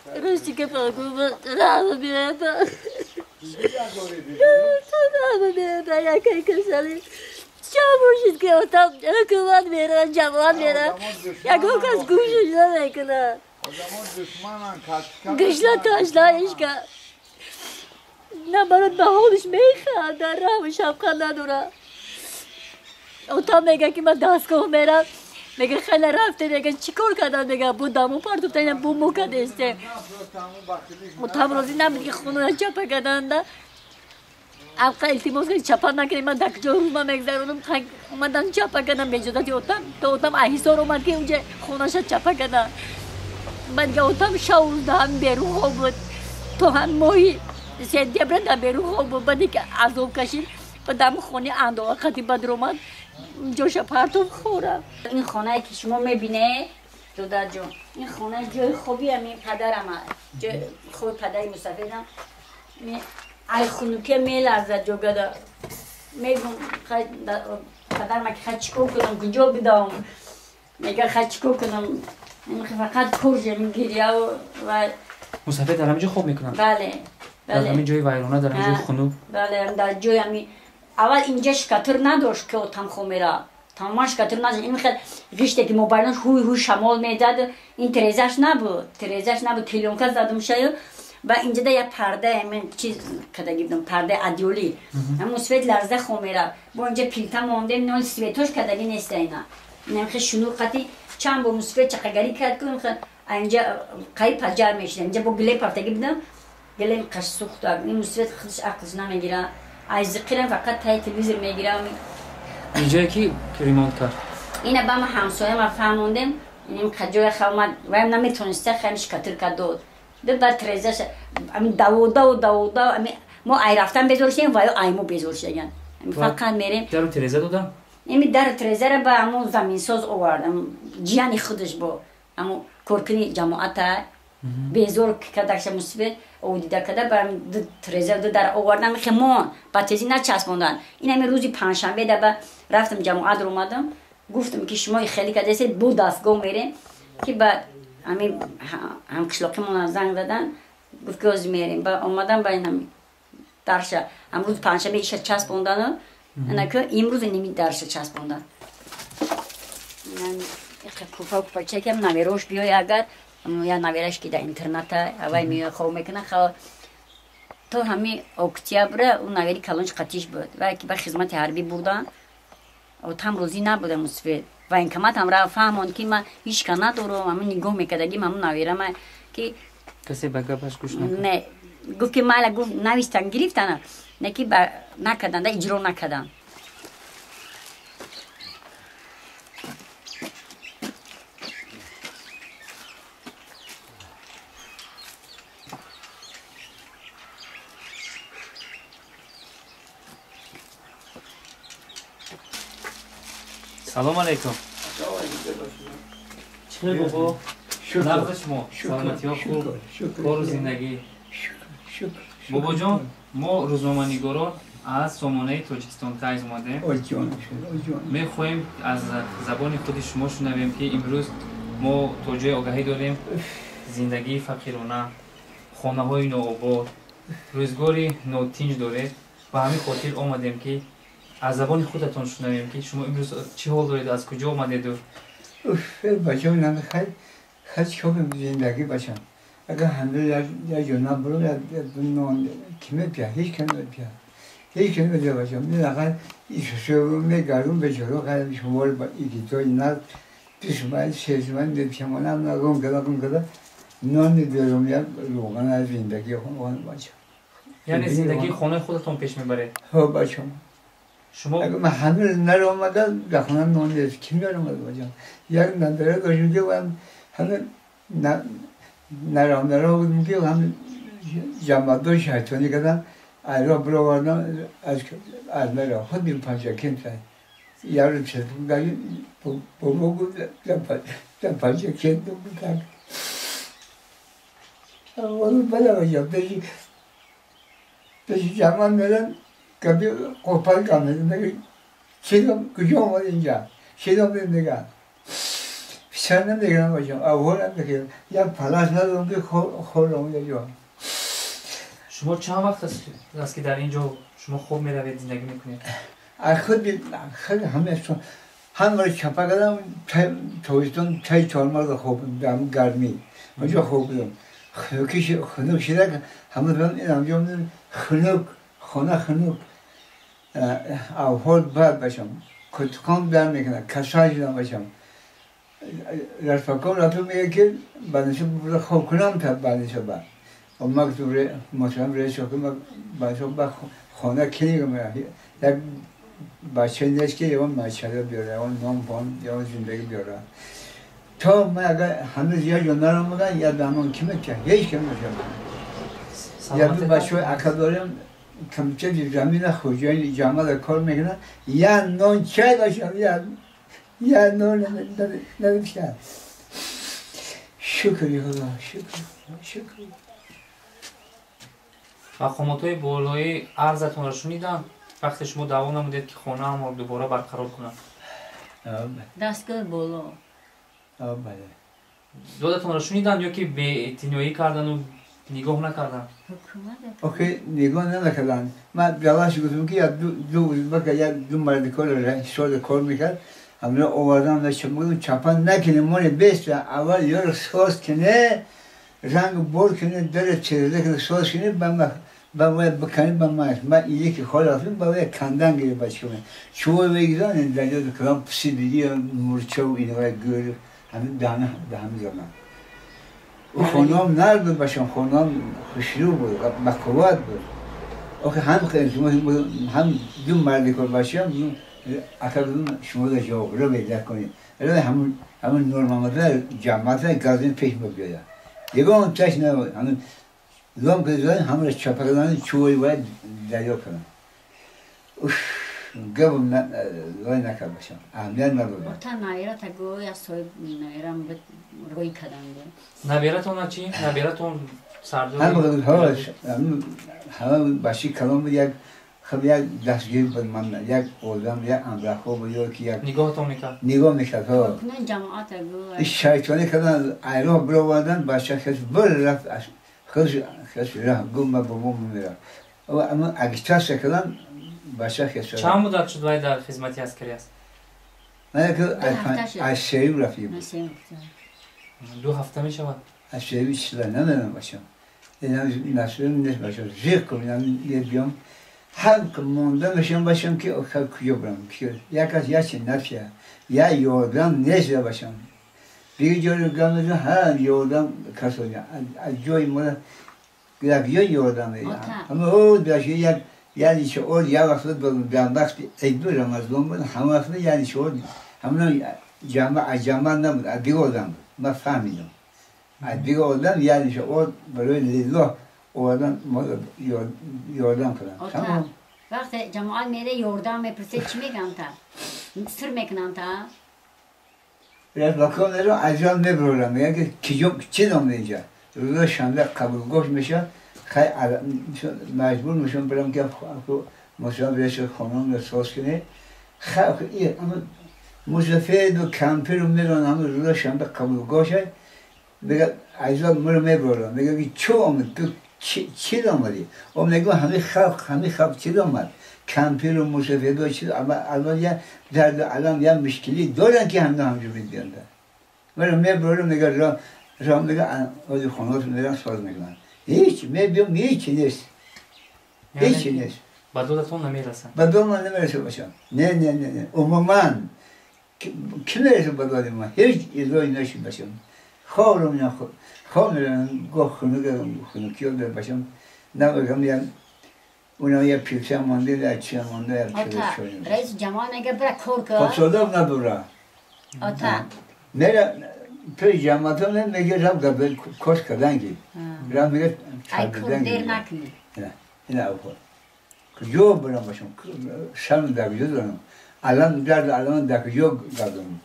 Рости гапа раҳма меяба. Раҳма меяба, якай касали. Ча бошид ки отам ҳукумат мера, ҷамоат мера. Ягон кас гӯшаш намекунад. Гушна ташна ишка. На барот ба ҳолиш механда, раҳму шафқат надорад. Отам мега ки ман дастгоҳ мерам. Мега хеле рафте, мега чӣ кор кардан, мега бу дамо партофта, бу мо кадесте. Отам розӣ набуд ки хонара чапа карданда. Авқа илтимос кард чапа накунед, ман дар куҷо рӯзма мегзаронам. Омадан чапа кардан беиҷозати отам. То отам аҳисор омад ки унҷа хонаша чапа кардан. Баъд дига отам шаву рӯз дар ҳамин берун хоб буд. То ҳам моҳи сентябра дар берун хоб буд. Баъде ки азоб кашид, баъд ҳамин хонаи андоға қати баъд омад. Ҷоша партов хӯра. Ин хонае ки шумо мебинед, додарҷон, ин хона ҷои хоби ҳамин падарам, ҷои хоби падари мусафедам. Ай хунуке меларзад ҷогада. Мегум падарма ки хай чӣ кор кунам, куҷо бидавам? Мега хай чӣ кор кунам? Фақат куржем гирьяву ва мусафед дар ҳамин ҷо хоб мекунанд? Бале. Дар ҳамин ҷои вайрона, дар ҳамин ҷои хунук? Бале, дар ҷои ҳамин. Аввал инҷа шикатур надошт ки отам хоб мерафт. Тамоман шикатур надошт. Ин хел ғиште ки мобайлаш ҳуй ҳуй шамол медад, ин терезаш набуд. Терезаш набуд, клеёнка задум шаю. Ба инҷа як парда ҳамин чиз кадаги будам, пардаи адёлӣ. Ҳамун свет ларза хоб мерафт. Бо инҷа плита мондем, нол светош кадаги неста ина. Инам хел шунур қати чанд бор мусфет чақагарӣ кард ку инҷа қариб паҷар мешидам. Инҷа бо гиле партаги будам, гилем қаш сӯхта. Ин мусфет худаш ақлш намегирад. Аз зиқирам фақат таи телевизор мегирам. Инҷое ки ремонт кард? Ина ба ма ҳамсояма фаҳмондем, иним ҷоя хавмад, ваям наметониста хаем шикатур кард дод. Баъд трезаш ами даводаву даводав, ами мо ай рафтан безор шудем, ваё ай мо безор шудаган. Фақат мерем. Дару тереза додам? Ими дару трезара ба ҳамун заминсоз овард, ҷияни худаш бо ҳамун коркуни ҷамоата безор кардакша мусибат одида карда ба ду треза ду дар овардан хемон ба тезӣ начаспондан. Ин ҳамин рӯзи панҷшанбе даба рафтам ҷамоат омадам, гуфтам ки шумо хеле кардасед, бу дастгоҳ мерем ки ба ҳамин ҳамқишлоқимона занг задан, гуфт ки ҳозир мерем. Ба омадам ба ин дарша ҳам рӯзи панҷшанбе иша часпондану анака имрӯз иними дарша часпондан. Куфа куфачакам наверош биёй агар я навераш ки дар интерната авай меояд хоб мекунад. То ҳамин октябра ӯ навери калонш қатиш буд, вай ки ба хизмати ҳарбӣ бурдан, отам розӣ набуда мусфед. Военкомат ҳам рафт фаҳмонд ки ман ҳеҷ ка надорам, ҳамин нигоҳ мекардагим ҳамун наверама ки касе ба гапаш гӯш накард. Не, гуфт ки майла, гуфт навистан гирифтан, не ки накарданда, иҷро накардан. Салом алейкум. Чӣ хел бобо? Нағз шумо? Саломатиҳо хуб? Кору зиндагӣ? Бобоҷон, мо рӯзноманигорон аз сомонаи Тоҷикистон Таймз омадем. Мехоҳем аз забони худи шумо шунавем ки имрӯз мо то ҷои огаҳӣ дорем зиндагии фақирона, хонаҳои нообод, рӯзгори нотинҷ доред. Ба ҳамин хотир омадем ки аз забони худатон шунавем ки шумо имрӯз чӣ ҳол доред, аз куҷо омадеду? Бачам, хай чӣ кор зиндагӣ бачам. Агар ҳамдо як ҷо набурам, як нон ки мепия, ҳеҷ кам мепия. Ҳеҷ кам мепия бачам. Меақал мегардум бечора, хай шуморо икитои наз душман шешман мепиямонам нагум када гум када нон мебиёрам як рӯған аз зиндагии хона бачам. Яъне зиндагии хонаи худатон пеш мебаред? Ҳо бачам. Шумо агар ман ҳамин наромада дар хона нон нест, ки меромад бачам? Як надара доштем ки ҳама наромдаро будем ки ҳама ҷамъатдор шайтонӣ кардам, айро бировардам аз наро худ мепанҷакент як рӯз телефон кардем, бобо гуфт дар Панҷакент так. Бада бачам пеши ҷамъат мерам, гапи қопар гап мезанад, чиро куҷо омад инҷа? Чиро мегӯяд? سر نمیگیرم باشم اول نمیگیرم یا پلاس ندارم که خورم یا جا. شما چند وقت است که در اینجا شما خوب میروید زندگی میکنید؟ از خود همه هم برای چپا کردم تابستان تای 4 ماه خوب بودم گرمی اونجا خوب بودم. خنک شده همه بودم این همجا خنک خانه خنک اول بد باشم کتکان در میکنه کسای شدم باشم رفاقم رفتم میگه که بعدش خواب کنم تا بعدش بعد و ما که مثلا رئیس حکومت بعدش بعد خانه کنی یک بچه نیست که یه مچله بیاره یا نام پان یا زندگی بیاره تا من اگر همه زیاد جنرم بودن یا دهمان کمه که هیچ کم نشم یا دو بچه های عقل داریم کمچه زمین خوجایی جامعه کار میکنن یا نان چای باشم یا نان نمیشه. شکر خدا شکر شکر. مقامات‌های بالایی عرضتون را شنیدم وقتی شما دعوا نمودید که خانه هم دوباره برقرار کنم. دستگاه بالا. بله. دادتون را شنیدن یا که بی‌اعتنایی کردن و نگاه نکردن؟ اوکی نگاه نکردن. من جواش گفتم که دو دو مرد کار سال کار میکرد همه آوردم و بودم چپان نکنه مال بیست اول یارو ساز کنه رنگ بر کنه در چرده کنه ساز کنه باید بکنه با من یکی خال رفتیم باید کندن گیره بچه کنه چوب بگیرن این دریا کلام پسی بیدی مورچه و اینهای گل همه دهنه زمان و خانم نر بود باشم خانم خوشرو بود مقوات بود آخه هم خیلی هم دو مردی کار باشم اخر شما دا جواب رو پیدا کنید همون نورمال جماعت گازین پیش بیاید دیگه اون تاش نبود همون لام که زدن همون چپا کردن چوبی باید دریا کنن اوف گفتم لای نکرد باشم اهمیت ندادم. تا نایره تا گویا صاحب نایره روی کردن. نبیرتون چی؟ نبیرتون سردار؟ همه باشی کلام بود یک خب یک دستگیر بود من یک آدم یک امرخو بود یا که یک نگاهتون میکرد نگاه میکرد ها نه جماعت گو شیطانی کردن ایران برآوردن بچه خس بر رفت خس رفت گم با بابام میرفت اما اگه کردن بچه خس چند مدت شد وای در خدمت عسکری است؟ من که از سیو رفتیم 2 هفته میشود از سیو چیزا نمیدونم باشم اینا نسل نیست باشم زیق کنم بیام هم که مونده میشم باشم که آخر کجا برم یک از یک نفیه یا یادم نیست باشم بیگه جایی گم هم یادم کسانی از جای ما یک جای یادم اما او باشه یک یعنی چه اول یه وقت بود وقت عید رمضان بود همه وقت یعنی چه اول همون جمع جمع نبود از دیگه آدم بود من فهمیدم از دیگه آدم یعنی چه اول برای لله آدم ما یادم کردن. تمام. وقتی جماعت میره یordam میپرسه چی میگن تا؟ سر میکنن تا؟ رئیس مکان رو عجب میبرم میگن که کجا چی دام اینجا روز شنبه قبول گوش میشه خیلی مجبور میشم برم که مثلا رئیس خانم رو ساز کنه خیلی اما مسافر و کمپر رو میرن همه روز شنبه قبول گوشه میگه عجب مرا میبرم میگه که چه آمد تو چی آمدی؟ اون میگه همه خلق چی آمد؟ کمپر و مسافر و چی اما الان یه درد الان یه مشکلی دارن که همه همجور میدیند. مرا میبرم میگه را میگه از خانه‌ات میرن ساز میکنن. هیچ میبینم هیچ نیست. هیچ نیست. با دولتون نمیرسن. با دولت نمیرسه باشم. نه نه نه نه. عموما کی میرسه با دولت ما؟ هیچ ایزایی نشد باشم. خوابم نه خواب میرم گاه خنوکی ها باشم نه بگم یه اونا یه پیپسی مانده یا چی مانده یا چی چی. رئیس جماعت میگه برا کار کن. خب نداره. آتا. میره پی جماعت میگه رفت قبل کار کردن کی. رفت میگه ای کار دیر نکنی. نه نه اول. کجا برم باشم شرم در کجا دارم الان درد الان در کجا گردم.